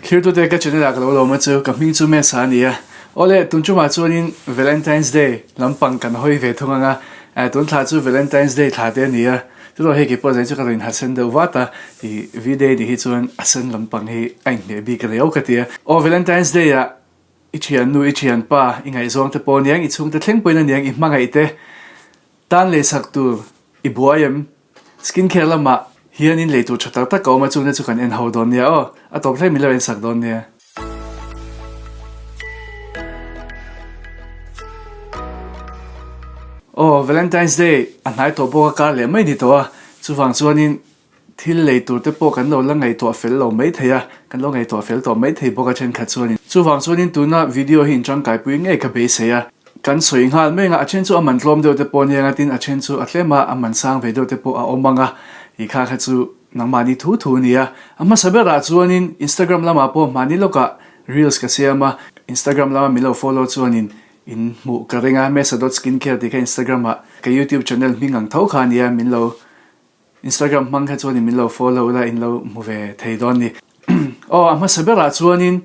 Thirtute ka channel ah ka lo lawm a chu, ka hming chu Mesa a ni a. Awle, tun tumah chuanin Valentine's Day lampang kan hawi ve thung ang a, eh tun thla chu Valentine's Day thla te a ni a, chutawh hei keipawh zain chu ka rawn inha sen deuh vat a, ih V-Day ni hi chuan a sen lampang hi a inhmeh bik riau ka ti a. Aw Valentine's Day ah i thiannu, i thianpa, i ngaihzawng te pawh aniang, i chhungte thleng pawhin aniang, i hmangaih te tan leisak tur i buai em? Skin care lamah hianin lei tur tha tak tak a awm a, chungte chu kan en ho dawn nia aw, a tawp hlek min lo ensak dawn nia. Aw, Valentine's Day a hnai tawh bawk a, kar leh mai ni tawh a, chuvang chuanin Thil lei tur te pawh kan lo la ngaihtuah fel lo mai thei a, kan lo ngaihtuah fel tawh mai thei bawk a thenkhat chuanin. Chuvang chuanin tuna video hi inṭangkaipui ngei ka beisei a, kan sawi nghal mai anga a then chu a man tlawm deuh te pawh ania tin a then chu a tlem a, a man sang ve deuh te pawh a awm ang a, i kha kha chu nangmahni thu thu a ni a. A hmasa berah chuanin Instagram lamah pawh hmahni lawkah reels ka siam a, Instagram lama min lo follow chuanin in hmuh ka ring a, Mesa dot skincare tih kha Instagram ah ka YouTube channel hming ang tho kha a nia, min lo Instagram hmang kha chuanin min lo follow ula in lo hmu ve thei dawn ni. Aw a hmasa berah chuanin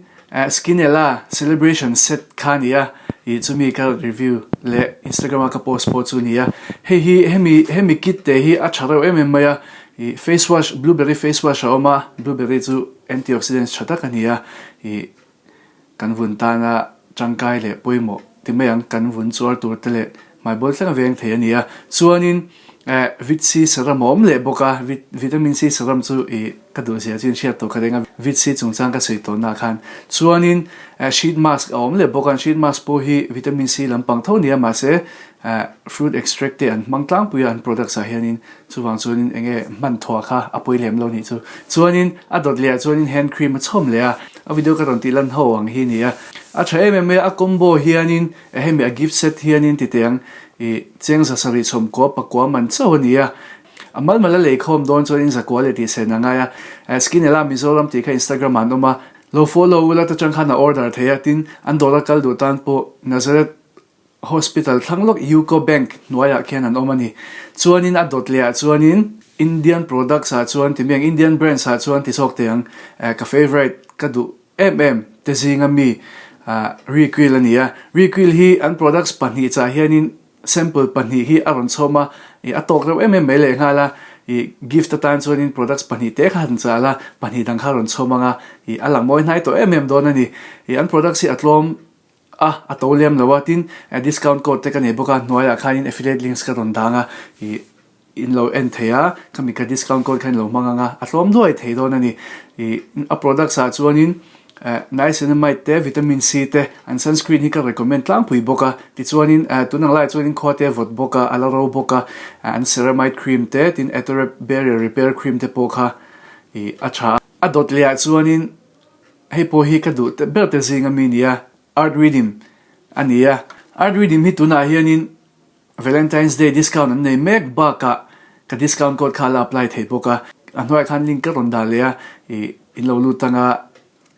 Skinella celebration set kha a ni a, ih chumi ka review leh Instagram a ka post pawh chu a ni a. Hei hi hemi hemi kit te hi a tha reuh em em mai a, ih face wash blueberry face wash a awm a, blueberry chu antioxidants tha tak a ni a, ih Kan vun tana tangkai leh pawimawh ti mai ang, kan vun chuar tur te leh hmaibawl thleng a veng thei a ni a. Chuanin eh Vit C serum a awm leh bawk a, vit vitamin C serum chu ih ka duh zia chu in hriat tawh ka ring a, Vit C chungchang ka sawi tawh naah khan. Chuanin eh sheet mask a awm leh bawk a, sheet mask pawh hi vitamin C lampang tho a ni a, mahse eh fruit extract te an hmang tlangpui a an products ah hianin. Chuvang chuanin eng nge hman thuah kha a pawi lem lo nih chu. Chuanin a dawt leh ah chuanin hand cream a chhawm leh a, a video ka rawn tih lan ho ang hi nia. A tha em em mai a, a combo hianin hemi a gift set hianin ti teh ang ih cheng za sarih chhawm kua pakua man chauh a ni a. A mal mal a lei khawm dawn chuanin zakua leh tih sen a ngai a. Skinella Mizoram tih kha Instagram ah an awm a, lo follow ula ta chang khan a order thei a, tin an dawr a kal duh tan pawh Nazareth Hospital thlang lawk UCO Bank hnuaiah khian an awm a ni. Chuanin a dawt lehah chuanin Indian products ah chuan ti miang Indian brands ah chuan ti chawk teh ang ka favourite ka duh em em te zinga mi Reequil a ni a. Reequil hi an products pahnih chah hianin sample pahnih hi a rawn chhawm a, a tawk reuh em em mai leh nghal a. Ih gift atan chuanin products pahnih te kha han chal a, pahnih dang kha a rawn chhawm ang a, ih a lang mawi hnai tawh em em dawn a ni. Ih an products hi a tlawm A, a to lem lo a, tin discount code te ka nei bawk a, hnuaiah khanin affiliate links ka rawn dang a, ih in lo en thei a, khami ka discount code kha in lo hmang ang a, a tlawm duai thei dawn a ni. Ih a products ah chuanin niacinamide te, vitamin C te, an sunscreen hi ka recommend tlangpui bawk a, tichuanin tun ang laiah chuanin khua te a vawt bawk a, a la ro bawk a, an ceramide cream te, tin Atorep barrier repair cream te pawh kha ih a tha a. A dawt leh ah chuanin Hei pawh hi ka duh ber te zing ami nia, Art Redeem a ni a. Art Redeem hi tunah hianin Valentine's Day discount an nei mek bakah ka discount code kha a la apply thei bawk a. A hnuaiah khan link ka rawn dah leh a, ih in lo lut anga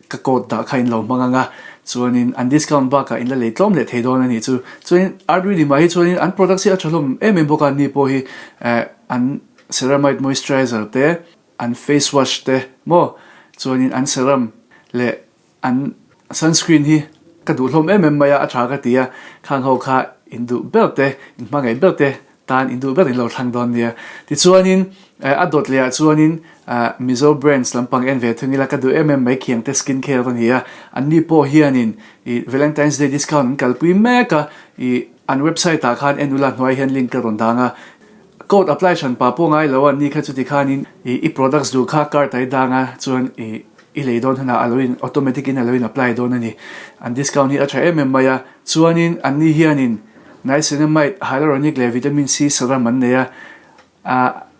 ka code dah kha in lo hmang anga chuanin an discount bakah in la lei tlawm leh thei dawn a nih chu. Chuanin Art Redeem ah hi chuanin an products hi a tha hlawm em em bawk a, ni pawh hi eh an ceramide moisturizer te, an face wash te maw chuanin an serum leh an sunscreen hi ka duh hlawm em em mai a, a tha ka ti a, khang ho kha in duh ber te, in hmangaih ber te tan in duh ber in lo thlang dawn nia. Tichuanin a dawt leh ah chuanin Mizo brands lampang en ve thung ila ka duh em em mai khiang te skin care a ni a, an ni pawh hianin ih Valentine's Day discount an kalpui mek a, ih an website ah khan en ula hnuai hian link ka rawn dang a, Code apply hran pa pawh ngai lo a ni kha chuti khanin i products duh kha card ah i dang a chuan i i lei dawn hunah a lo in automatic in a lo in apply dawn a ni. An discount hi a tha em em mai a, chuanin an ni hianin niacinamide, hyaluronic leh vitamin C serum an nei a,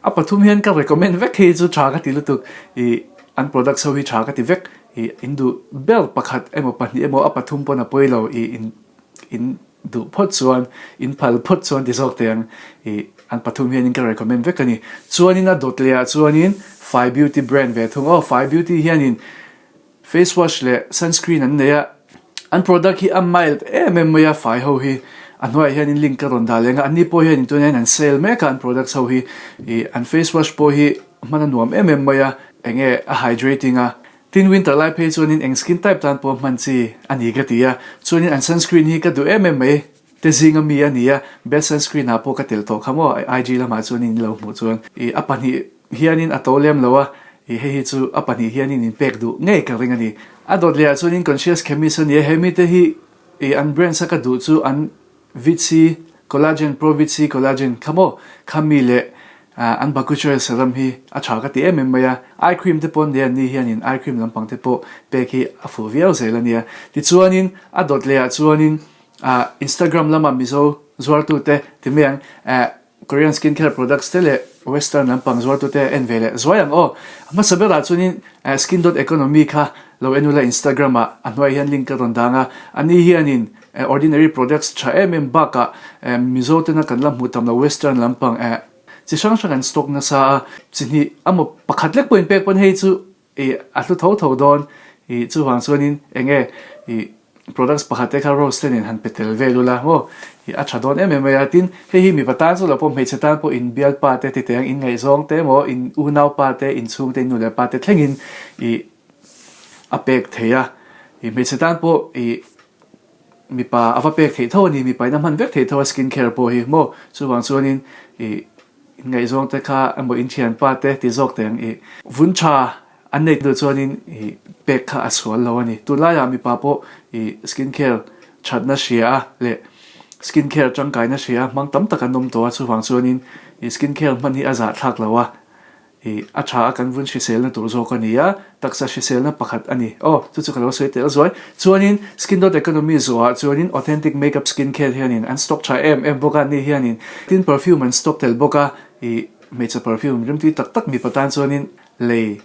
a pathum hian ka recommend vek hi chu tha ka ti lutuk i an products ho hi tha ka ti vek i in duh ber pakhat emaw pahnih emaw a pathum pawn a pawi lo i in in Duh phawt chuan, in phal phawt chuan ti zawk teh ang i an pathum hianin ka recommend vek a ni. Chuanin a dawt leh ah chuanin Fai Beauty brand ve thung aw. Fai Beauty hianin face wash leh sunscreen an nei a, an product hi a mild em em mai a, fai ho hi a hnuaiah hianin link ka rawn dah leng a, anni pawh hianin tunah hian an sale mek a an products ho hi i an face wash pawh hi hman a nuam em em mai a, eng nge a hydrating a. Tin winter lai phei chuanin eng skin type tan pawh hman chi a ni ka ti a, chuanin an sunscreen hi ka duh em em mai te zinga mi a ni a, best sunscreen ah pawh ka tel tawh kha maw IG lamah chuanin in lo hmuh chuan ih a pahnih hianin a to lem lo a, ih hei hi chu a pahnih hianin in pek duh ngei ka ring a ni. A dawt leh ah chuanin conscious chemist a ni a, he mite hi ih an brands a ka duh chu an Vitsi Collagen Pro Vitsi Collagen kha maw kha mi leh an Bakuchiol serum hi a tha ka ti em em mai a, eye cream te pawh nia ni hianin eye cream lampang te pawh pek hi a fuh viau zel a nia. Tichuanin a dawt leh ah chuanin Instagram lama Mizo zuartute ti mai ang Korean skincare products te leh western lampang zuartute en ve leh zuai ang aw. A hmasa berah chuanin skin dot economy kha lo en ula Instagram ah a hnuaiah hian link ka rawn dang a, ani hianin ordinary products tha em em bakah Mizo tena kan la hmuh tam lo western lampang chi hrang hrang an stock nasa a, chi hnih amaw pakhat lek pawh in pek pawn hei chu I a hlu tho tho dawn. I chuvang chuanin eng nge i products pakhat te kha rose te nen han pe tel vel ula maw? I a tha dawn em em mai a. Tin, hei hi mipa tan chu lo pawh hmeichhe tan pawh in bialpa te titeng in ngaihzawng te emaw in unaupa te in chhungte in nu leh pa te thlengin i a pek thei a. I hmeichhe tan pawh i mipa a va pek theih tho a ni. Mipa in a hman vek theih tho a skin care pawh hi maw? Chuvang chuanin i Ngaihzawng te kha emaw in thianpa te ti zawk teh ang i vun tha an nei duh chuanin i pek kha a sual lo a ni. Tunlaiah mipa pawh i skin care thatna hria a leh skin care tangkaina hria a hmang tam tak an awm tawh a, chuvang chuanin i skin care hman hi a zahthlak lo a, i a tha a kan vun hriselna tur zawk a ni a, taksa hriselna pakhat a ni. Aw, chu chu ka lo sawi tel zuai. Chuanin skin dot economy zawhah chuanin authentic makeup skin care hianin an stock tha em em bawk a, ni hianin tin perfume an stock tel bawk a, ih hmeichhe perfume rimtui tak tak mipa tan chuanin lei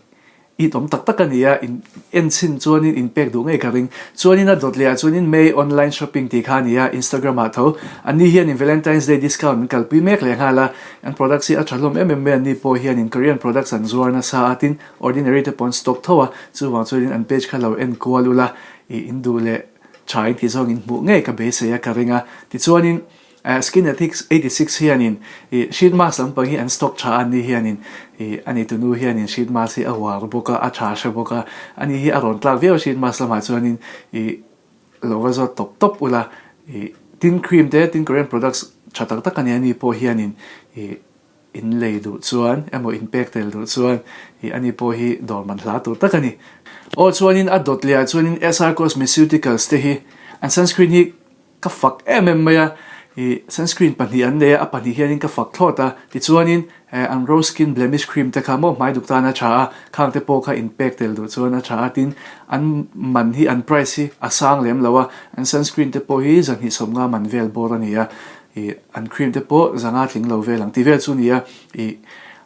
it awm tak tak a ni a, in en chhin chuanin in pek duh ngei ka ring. Chuanin a dawt leh ah chuanin May online shopping tih kha a ni a, Instagram ah tho. Ani hianin Valentine's Day discount an kalpui mek leh nghal a, an products hi a tha hlawm em em mai a, ni pawh hianin Korean products an zuar nasa a, tin Ordinary te pawh an stock tho a, chuvang chuanin an page kha lo en kual ula, ih in duh leh tha in tih zawng in hmuh ngei ka beisei a ka ring a. Tichuanin Skin Ethics 86 hianin ih sheet mask lampang hi an stock tha a ni hianin ih a ni tunu hianin sheet mask hi a uar bawk a, a tha hre bawk a, ani hi a rawn tlak viau a sheet mask lamah chuanin ih lo va zawt tawp tawp ula ih tin cream te tin Korean products tha tak tak a ni a ni pawh hianin ih In lei duh chuan emaw in pek tel duh chuan ih ani pawh hi dawr man hla tur tak a ni. Aw chuanin a dawt leh ah chuanin SR Cosmeceuticals te hi an sunscreen hi ka fak em em mai a, ih sunscreen pahnih an nei a, a pahnih hianin ka fak thlawt a, tichuanin eh an rose skin blemish cream te kha maw hmai duk tan a tha a, khang te pawh kha in pek tel duh chuan a tha a, tin an man hi an price hi a sang lem lo a, an sunscreen te pawh hi zahnih sawmnga man vel bawr a ni a. Ih an cream te pawh zanga tling lo vel ang tih vel chu nia ih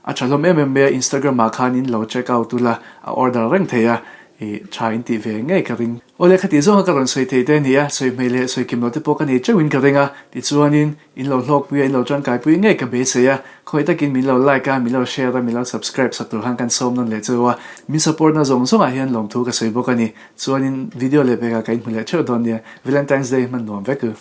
a tha hlawm em em mai a Instagram ah khan in lo check out ula a order reng thei a ih tha in tih ve ngei ka ring. Awle khati zawnga ka rawn sawi thei te ania sawi hmei leh sawi kim lo te pawh ka nei teuh in ka ring a tichuanin in lo hlawkpui a in lo tangkaipui ngei ka beisei a khawi takin min lo like a min lo share a min lo subscribe sak tur khan kan sawm nawn leh cheu a min support na zawng zawngah hian lawmthu ka sawi bawk a ni chuanin video leh pekah ka inhmu leh theuh dawn nia Valentine's Day hman nuam vek u.